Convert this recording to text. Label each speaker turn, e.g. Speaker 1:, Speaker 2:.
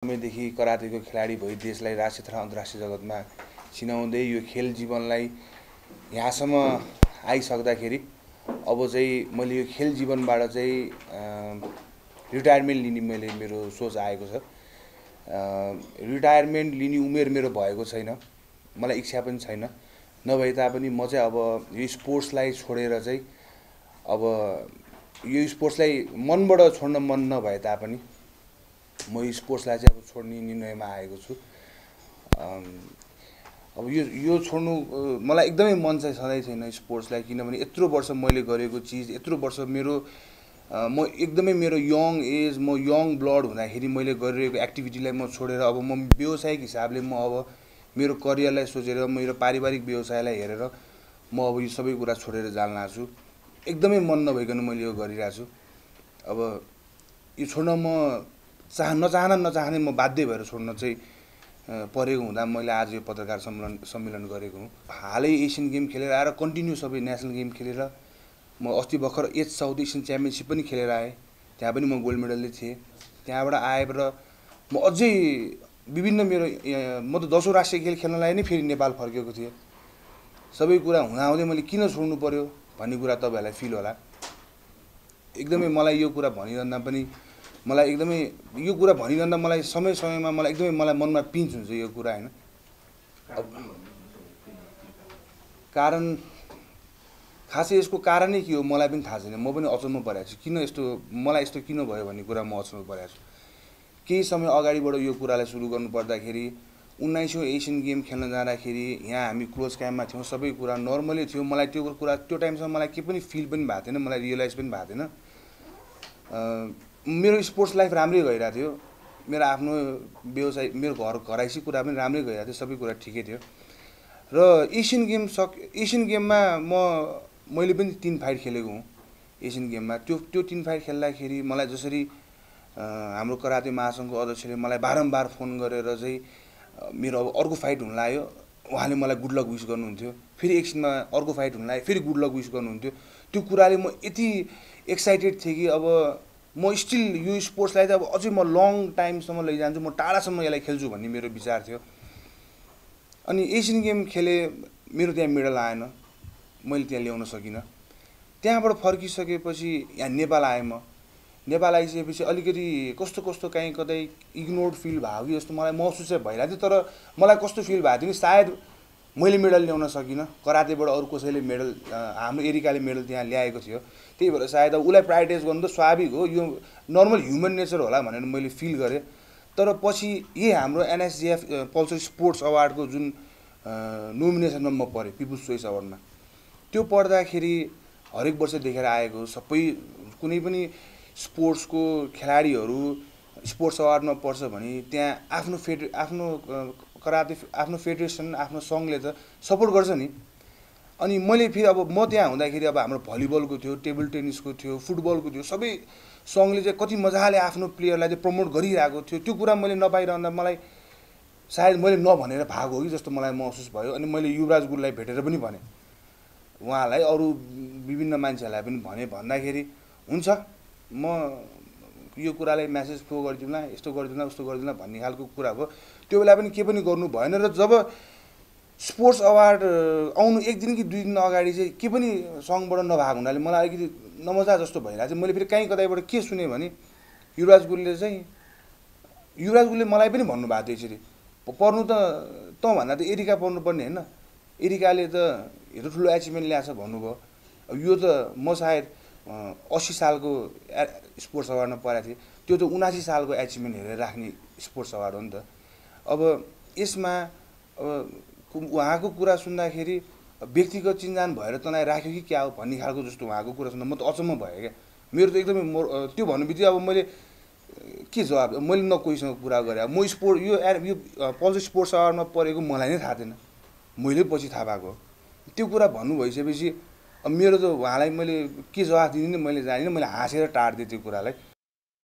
Speaker 1: समयदेखि करातेको खेलाडी भई देशलाई राष्ट्रिय तथा अन्तर्राष्ट्रिय जगतमा चिनाउँदै यो खेल जीवनलाई यहाँसम्म आइसक्दाखेरि अब चाहिँ मैले यो खेल जीवनबाट चाहिँ रिटायरमेन्ट लिने मेरो सोच आएको छ। रिटायरमेन्ट लिने उमेर मेरो भएको छैन, मलाई इच्छा पनि छैन। नभए तापनि म चाहिँ अब यो स्पोर्ट्सलाई छोडेर चाहिँ अब यो स्पोर्ट्सलाई मनबाट छोड्न मन नभए तापनि म यो स्पोर्ट्सलाई चाहिँ अब छोड्ने निर्णयमा आएको छु। अब यो छोड्नु मलाई एकदमै मन चाहिँ सधैँ छैन स्पोर्ट्सलाई, किनभने यत्रो वर्ष मैले गरेको चिज, यत्रो वर्ष मेरो म एकदमै मेरो यङ एज, म यङ ब्लड हुँदाखेरि मैले गरिरहेको एक्टिभिटीलाई म छोडेर अब म व्यावसायिक हिसाबले म अब मेरो करियरलाई सोचेर, मेरो पारिवारिक व्यवसायलाई हेरेर म अब यो सबै कुरा छोडेर जान लाग्छु। एकदमै मन नभइकन मैले यो गरिरहेको छु। अब यो छोड्न म नचाहने म बाध्य भएर छोड्न चाहिँ परेको हुँदा मैले आज यो पत्रकार सम्मेलन गरेको हुँ। हालै एसियन गेम खेलेर आएर कन्टिन्यू सबै नेसनल गेम खेलेर म अस्ति भर्खर एज साउथ एसियन च्याम्पियनसिप पनि खेलेर आएँ, त्यहाँ पनि म गोल्ड मेडलिस्ट थिएँ। त्यहाँबाट आएर म अझै विभिन्न मेरो म त 10औं राष्ट्रिय खेल खेल्नलाई नै फेरि नेपाल फर्केको थिएँ। सबै कुरा हुँदाहुँदै मैले किन छोड्नु पर्यो भन्ने कुरा तपाईँहरूलाई फिल होला। एकदमै मलाई यो कुरा भनिरहँदा पनि मलाई एकदमै यो कुरा भनिरहँदा मलाई समयमा मलाई एकदमै मलाई मनमा पिन्च हुन्छ यो कुरा हैन। कारण खासै यसको कारणै के हो मलाई पनि थाहा छैन। म पनि अचम्म परेको छु, किन यस्तो मलाई यस्तो किन भयो भन्ने कुरा म अचम्म परेको छु। केही समय अगाडिबाट यो कुरालाई सुरु गर्नु पर्दाखेरि 19औं एसियन गेम खेल्न जाँदाखेरि यहाँ हामी क्लोज क्याम्पमा थियौँ, सबै कुरा नर्मली थियो। मलाई त्यो कुरा त्यो टाइमसम्म मलाई के पनि फिल पनि भएको थिएन, मलाई रियलाइज पनि भएको थिएन। मेरो स्पोर्ट्स लाइफ राम्रै गइरहेको थियो, मेरो आफ्नो व्यवसाय, मेरो घरैसी कुरा पनि राम्रै गइरहेको थियो, सबै कुरा ठिकै थियो। र एसियन गेममा मैले पनि 3 फाइट खेलेको हुँ एसियन गेममा। त्यो 3 फाइट खेल्दाखेरि मलाई जसरी हाम्रो कराते महासङ्घको अध्यक्षले मलाई बारम्बार फोन गरेर चाहिँ मेरो अब अर्को फाइट हुन लाग्यो, उहाँले मलाई गुड लक विश गर्नुहुन्थ्यो। फेरि एकछिनमा अर्को फाइट हुन लाग्यो, फेरि गुड लक विश गर्नुहुन्थ्यो। त्यो कुराले म यति एक्साइटेड थिएँ कि अब म स्टिल यो स्पोर्ट्सलाई चाहिँ अब अझै म लङ टाइमसम्म लैजान्छु, म टाढासम्म यसलाई खेल्छु भन्ने मेरो विचार थियो। अनि एसियन गेम खेले, मेरो त्यहाँ मेडल आएन, मैले त्यहाँ ल्याउन सकिनँ। त्यहाँबाट फर्किसकेपछि यहाँ नेपाल आएँ। म नेपाल आइसकेपछि अलिकति कस्तो काहीँ कतै इग्नोर्ड फिल भयो कि जस्तो मलाई महसुस चाहिँ भइरहेको थियो। तर मलाई कस्तो फिल भएको थियो कि सायद मैले मेडल ल्याउन सकिनँ, करातेबाट अरू कसैले मेडल, हाम्रो एरिकाले मेडल त्यहाँ ल्याएको थियो, त्यही भएर सायद उसलाई प्रायोरिटाइज गर्नु त स्वाभाविक हो, यो नर्मल ह्युमन नेचर होला भनेर मैले फिल गरेँ। तर पछि यही हाम्रो एनएसजिएफ पल्सर स्पोर्ट्स अवार्डको जुन नोमिनेसनमा म परेँ, पिपुल्स चोइस अवार्डमा, त्यो पढ्दाखेरि हरेक वर्ष देखेर आएको सबै कुनै पनि स्पोर्ट्सको खेलाडीहरू स्पोर्ट्स अवार्डमा पर्छ भने त्यहाँ आफ्नो कराते आफ्नो फेडरेसन, आफ्नो सङ्घले त सपोर्ट गर्छ नि। अनि मैले फेरि अब म त्यहाँ हुँदाखेरि अब हाम्रो भलिबलको थियो, टेबल टेनिसको थियो, फुटबलको थियो, सबै सङ्घले चाहिँ कति मजाले आफ्नो प्लेयरलाई चाहिँ प्रमोट गरिरहेको थियो। त्यो कुरा मैले नपाइरहँदा मलाई सायद मैले नभनेर भागो हो कि जस्तो मलाई महसुस भयो। अनि मैले युवराज गुरुलाई भेटेर पनि भने, उहाँलाई अरू विभिन्न मान्छेहरूलाई पनि भन्दाखेरि हुन्छ म यो कुरालाई म्यासेज फ्लो गरिदिउँला, यस्तो गरिदिउँला, उस्तो गरिदिउँला भन्ने खालको कुरा भयो। त्यो बेला पनि के पनि गर्नु भएन। र जब स्पोर्ट्स अवार्ड आउनु 1 दिन कि 2 दिन अगाडि चाहिँ के पनि सङ्घबाट नभएको हुनाले मलाई अलिकति नमजा जस्तो भइरहेको थियो। मैले फेरि कहीँ कतैबाट के सुनेँ भने युवराज गुरुले मलाई पनि भन्नुभएको थियो यसरी, पर्नु त भन्दा त एरिका पर्नुपर्ने होइन, एरिकाले त यत्रो ठुलो एचिभमेन्ट ल्याएछ भन्नुभयो। यो त म सायद 80 सालको स्पोर्ट्स अवार्डमा परेको थिएँ, त्यो त 79 सालको एचिभमेन्ट हेरेर राख्ने स्पोर्ट्स अवार्ड हो नि त। अब यसमा उहाँको कुरा सुन्दाखेरि व्यक्तिगत चिन्जान भएर तँलाई राख्यो कि क्या हो भन्ने खालको जस्तो उहाँको कुरा सुन्दा म त अचम्म भएँ क्या। मेरो त एकदमै त्यो भन्नु बित्तिकै अब मैले के जवाब, मैले न कोहीसँग कुरा गरेँ। म यो पल्सर स्पोर्ट्स अवार्डमा परेको मलाई नै थाहा थिएन, मैले पछि थाहा पाएको। त्यो कुरा भन्नु भइसकेपछि अब मेरो त उहाँलाई मैले के जवाफ दिने मैले जानिनँ। मैले हाँसेर टार्दिएँ त्यो कुरालाई।